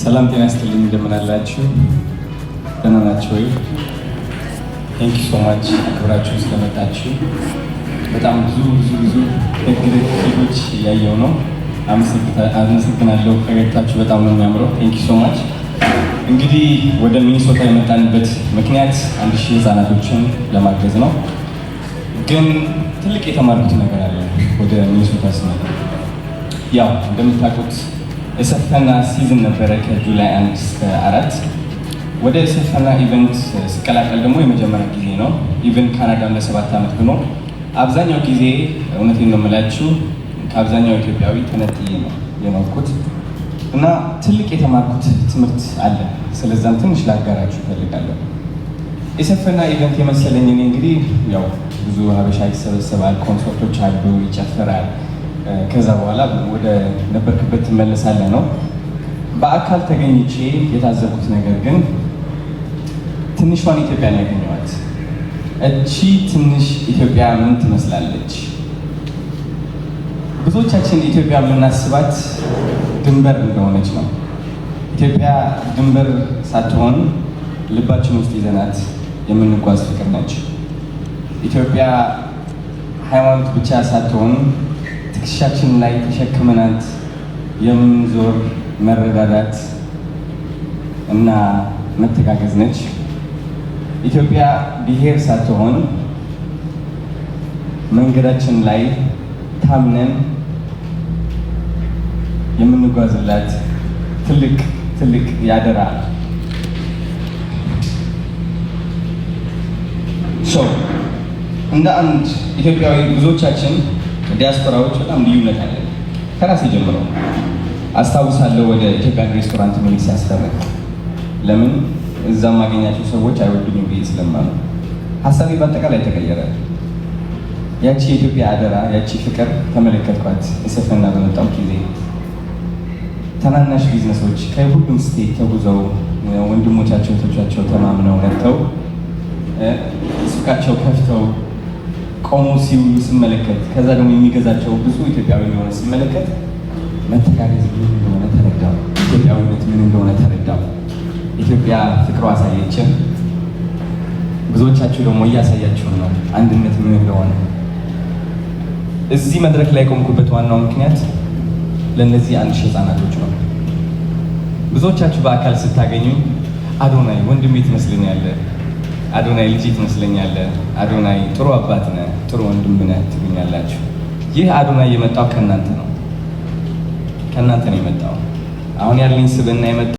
ሰላም ጤና ይስጥልኝ። እንደምን አላችሁ? ደህና ናችሁ ወይ? Thank you so much አክብራችሁ ስለመጣችሁ። በጣም ብዙ ብዙ ብዙ ደግ ደግ ፊቶች እያየሁ ነው። አመሰግናለሁ። ፈገግታችሁ በጣም ነው የሚያምረው። Thank you so much። እንግዲህ ወደ ሚኒሶታ የመጣንበት ምክንያት 1000 ህጻናቶችን ለማገዝ ነው። ግን ትልቅ የተማርኩት ነገር አለ ወደ ሚኒሶታ ስመጣ። ያው እንደምታውቁት የሰፈና season ነበረ ከ July 1 እስከ 4። ወደ ሰፈና event ስቀላቀል ደግሞ የመጀመሪያ ጊዜ ነው። Even ካናዳም ለ7 ዓመት ብኖር አብዛኛው ጊዜ፣ እውነቴን ነው የምላችሁ፣ ከአብዛኛው ኢትዮጵያዊ ተነጥዬ ነው የኖርኩት እና ትልቅ የተማርኩት ትምህርት አለ። ስለዛም ትንሽ ላጋራችሁ እፈልጋለሁ። የሰፈና event የመሰለኝ እኔ እንግዲህ ያው ብዙ ሀበሻ ይሰበሰባል፣ ኮንሰርቶች አሉ፣ ይጨፈራል። ከዛ በኋላ ወደ ነበርክበት ትመለሳለህ ነው። በአካል ተገኝቼ የታዘብኩት ነገር ግን ትንሿን ኢትዮጵያ ነው ያገኘኋት። እቺ ትንሽ ኢትዮጵያ ምን ትመስላለች? ብዙዎቻችን ኢትዮጵያ የምናስባት ድንበር እንደሆነች ነው። ኢትዮጵያ ድንበር ሳትሆን ልባችን ውስጥ ይዘናት የምንጓዝ ፍቅር ነች። ኢትዮጵያ ሃይማኖት ብቻ ሳትሆን ትከሻችን ላይ ተሸክመናት የምንዞር መረዳዳት እና መተጋገዝ ነች። ኢትዮጵያ ብሔር ሳትሆን መንገዳችን ላይ ታምነን የምንጓዝላት ትልቅ ትልቅ ያደራ። So እንደ አንድ ኢትዮጵያዊ ብዙዎቻችን ዲያስፖራዎች በጣም ልዩነት አለን። ከራሴ ጀምሮ አስታውሳለሁ ወደ Ethiopian restaurant መሄድ ሲያስፈራኝ፣ ለምን እዛ የማገኛቸው ሰዎች አይወዱኝም ብዬ ስለማምን ሀሳቤ በአጠቃላይ ተቀየረ። ያቺ የኢትዮጵያ አደራ፣ ያቺ ፍቅር ተመለከትኳት። የሰፈና በመጣው ጊዜ ታናናሽ ቢዝነሶች ከሁሉም state ተጉዘው ወንድሞቻቸው እህቶቻቸው ተማምነው መጥተው ሱቃቸው ከፍተው ቆመው ሲውሉ ስመለከት፣ ከዛ ደግሞ የሚገዛቸው ብዙ ኢትዮጵያዊ እንደሆነ ስመለከት መተጋገዝ ምን እንደሆነ ተረዳው። ኢትዮጵያዊነት ምን እንደሆነ ተረዳው። ኢትዮጵያ ፍቅሯ አሳየችን። ብዙዎቻችሁ ደግሞ እያሳያችሁ ነው አንድነት ምን እንደሆነ። እዚህ መድረክ ላይ የቆምኩበት ዋናው ምክንያት ለእነዚህ 1000 ህጻናቶች ነው። ብዙዎቻችሁ በአካል ስታገኙኝ አዶናይ ወንድሜ ትመስለኛለህ፣ አዶናይ ልጄ ትመስለኛለህ፣ አዶናይ ጥሩ አባት ነህ፣ ጥሩ ወንድም ነህ ትሉኛላችሁ። ይህ አዶናይ የመጣው ከእናንተ ነው፣ ከእናንተ ነው የመጣው። አሁን ያለኝ ስብዕና የመጣው